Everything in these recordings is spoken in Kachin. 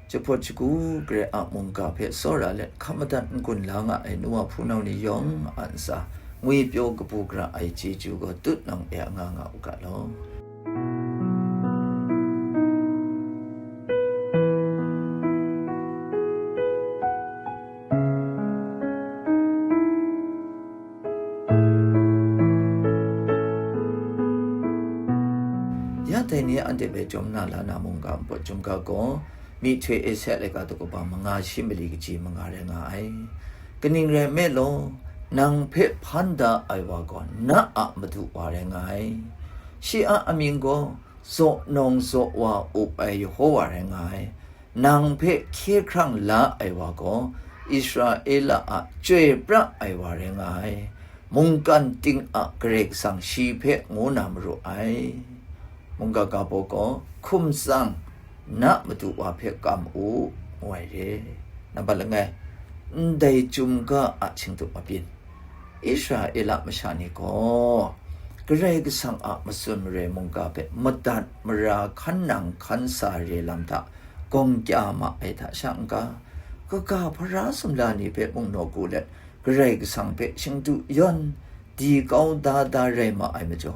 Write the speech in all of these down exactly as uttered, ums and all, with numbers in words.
Jahpawt shagu Karai a mungga hpe tsawra let hkap madat n-gun la nga ai nu wa hpunau ni yawng a ntsa, ngwipyaw kabu gara ai chyeju gaw tutnawng e anga nga u ga law. Ya dai ni anhte hpe jawm na la na mungga npawt chyum ga gaw, myihtoi Esaia laika daw kaba manga shi mali kaji manga rai nga ai. Kaning rai nme law, nang hpe hpan da ai wa gaw na a Madu wa rai nga ai. Shi a amying gaw, zaw nawng zaw wa up ai Yehowa rai nga ai. Nang hpe hkye hkrang la ai wa gaw, Israela a Chyoi pra ai wa rai nga ai. Mungkan ting a Karai Kasang shi hpe ngu na maru ai. Mungga ga baw gaw, hkum tsang, na madu wa hpe kam u, ngu ai re. Nambat langai, ndai chyum ga a htingdup mabyin. Israela masha ni gaw, Karai Kasang a matsun mare mungga hpe madat mara hkan nang hkan sa re lam hta gawng kya ma ai hta sha n-ga, kaga hpara sumla ni hpe mung nawku let, Karai Kasang hpe shingdu yawn di kau da da rai ma ai majaw,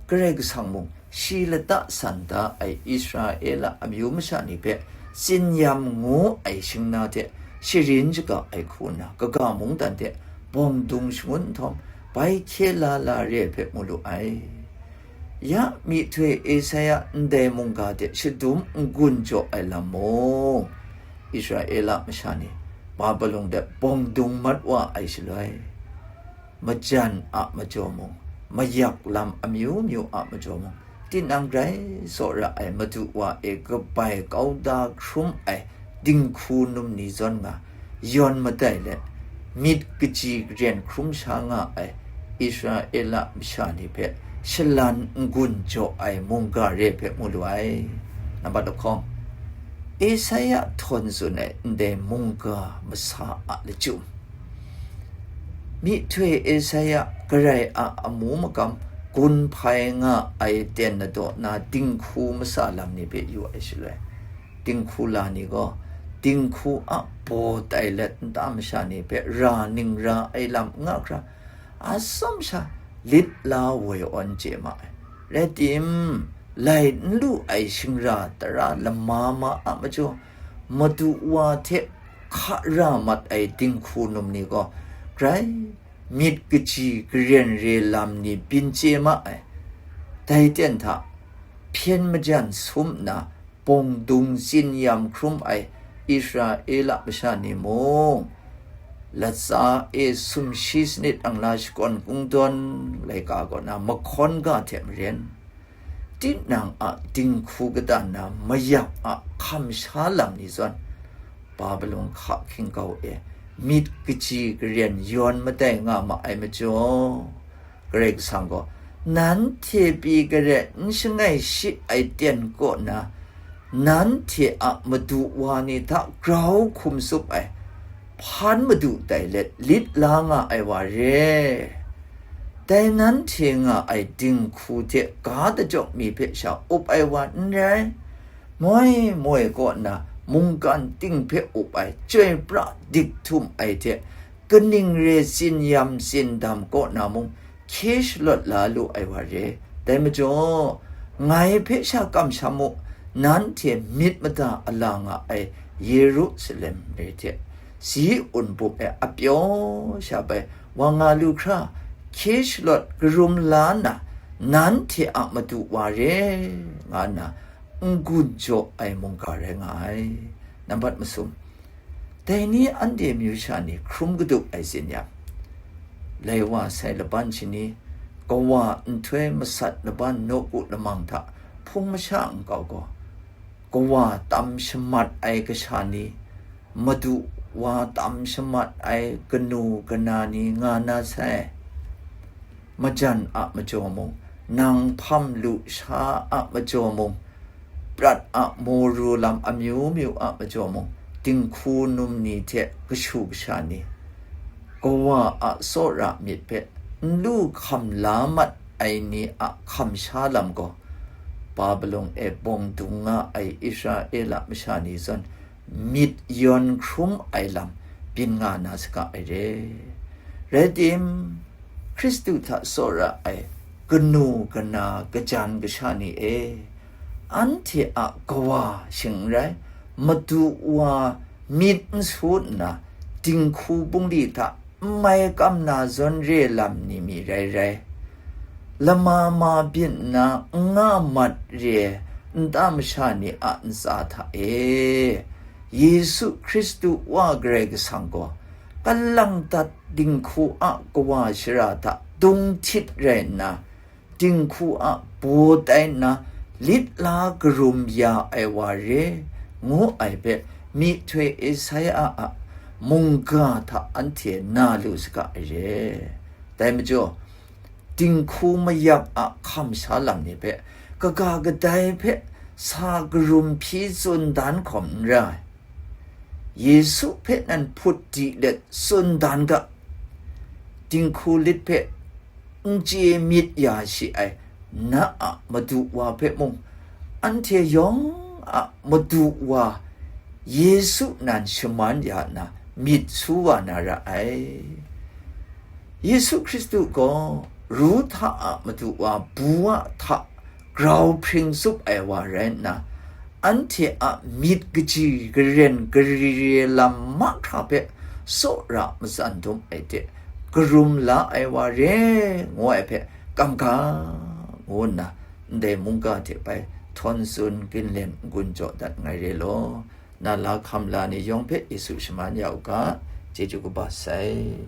Karai Kasang mung shi lata san da ai Israela amyu masha ni hpe tsinyam ngu ai shingna hte sharin shaga ai hku nna, kaga mungdan hte bawng dung shangun nhtawm, bai hkye la la re ai hpe mu lu ai. Ya myihtoi Esaia ndai mungga hte shadum n-gun jaw ai lam mung, Israela masha ni Babilon de bawng dung mat wa ai shaloi, majan a majaw mung, mayak lam amyu myu a majaw mung, tinang grai tsawra ai Madu wa e kabai kau da hkrum ai dinghku num ni zawn nga, yawn madai let, myit kaji karen hkrum sha nga ai Israela masha ni hpe shalan n-gun jaw ai mungga re hpe mu lu ai. Nambat lahkawng, Esaia htawn tsun ai ndai mungga masa a lachyum. Myihtoi Esaia Karai a amu makam gun hpai nga ai ten nadaw na dinghku masa lam ni hpe yu ai shaloi, dinghku la ni gaw dinghku a baw tai let nta masha ni hpe ra ning ra ai lam n nga hkra, atsawm sha lit la woi awn chye ma ai. Rai tim, lai n lu ai shingra tara lama ma a majaw, Madu wa hte hka ra mat ai dinghku num ni gaw, grai myit kaji karen re lam ni byin chye ma ai. Dai ten hta, hpyen majan sum nna, bawng dung tsin yam hkrum ai Israela masha ni mung, latsa e sumshi sanit ang la shakawn kungdawn laika kaw na mahkawn ga hte maren, tinang a dinghku kata na mayak a hkam sha lam ni zawn, Babilon hka hkinggau e myit kaji karen yawn madai nga ma ai majaw, Karai Kasang gaw, nanhte pyi kare n shangai shi ai ten kaw na, nanhte a madu wa ni hta grau hkum tsup ai, hpan madu tai let lit la nga ai wa re. Dai nanhte nga ai dinghku hte ga dachyawk mi hpe sha up ai wa n rai, moi moi kaw na mungkan ting hpe up ai, chyoi pra dik htum ai hte, kaning re tsin yam tsin dam kaw na mung, hkye shalawt la lu ai wa re. Dai majaw, ngai hpe sha kamsham u, nanhte myit mada a la nga ai Yerusalem re hte, Ziun bup e apyaw sha bai wa nga lu hkra, hkye shalawt karum la nna, nanhte a madu wa re, nga nna n-gun jaw ai mungga rai nga ai. Nambat masum, dai ni anhte myu sha ni hkrum kadup ai tsin yang, lai wa sai laban shani, kawa nhtoi masat laban nawku lamang hta hpung masha nkau gaw, kawa tam shamat ai kasha ni, madu wa tam shamat ai kanu kana ni nga na sai. Majan a majaw mung, nang hpam lu sha a majaw mung, prat a moru lam amyu myu a majaw mung, dinghku num ni hte kashu kasha ni, kawa a tsawra myit hpe n lu hkam la mat ai ni a hkam sha lam gaw, Babilon e bawng dung nga ai Israela masha ni zawn, myit yawn hkrum ai lam byin nga na saga ai re. Rai tim, Hkristu hta tsawra ai kanu kana kajan kasha ni e, anhte a kawa shing n rai, madu wa myit n su nna, dinghku bungli hta n mai kam na zawn re lam ni mi rai rai, lama ma byin nna n nga mat re ai nta masha ni a ntsa hta e, Yesu Hkristu Wa Karai Kasang gaw, kalang dat dinghku a kawa shara hta dung htit rai nna, dinghku a baw tai nna, lit la karum ya ai wa re, ngu ai hpe myihtoi Esaia a mungga hta anhte na lu saga ai re. Dai majaw, dinghku mayap a hkam sha lam ni hpe, kaga kadai hpe sa karum hpyi tsun dan hkawm n ra ai. Yesu hpe nan hput di let tsun dan ga, dinghku lit hpe n chye myit ya shi ai na a madu wa hpe mung, anhte yawng a madu wa Yesu nan shaman ya nna myit su wa na ra ai. Yesu Hkristu gaw Ruhta a madu wa Bua hta grau hpring tsup ai wa rai nna, anhte a myit kaji karen gari re lam mahkra hpe tsawra matsan dum ai hte, karum la ai wa re, ngu ai hpe kam ga, ngu nna ndai mungga hte bai htawn tsun ginlen n-gun jaw dat nngai re law, na la hkam la ni yawng hpe Yesu shaman ya u ga, chyeju kaba sai.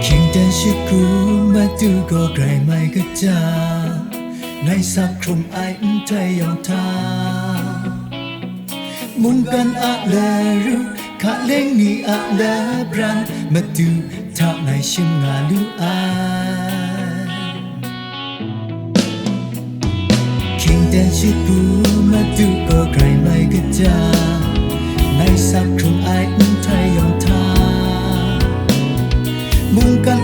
Hkying dan shakru matu gaw grai mai kaja, ngai sak hkrum ai nhtoi yawng hta, mungkan a laru, hkaleng ni a labran, matu hta ngai shim nga lu ai. Hkying dan shakru matu gaw grai mai kaja, ngai sak hkrung ai nhtoi yawng hta, mungkan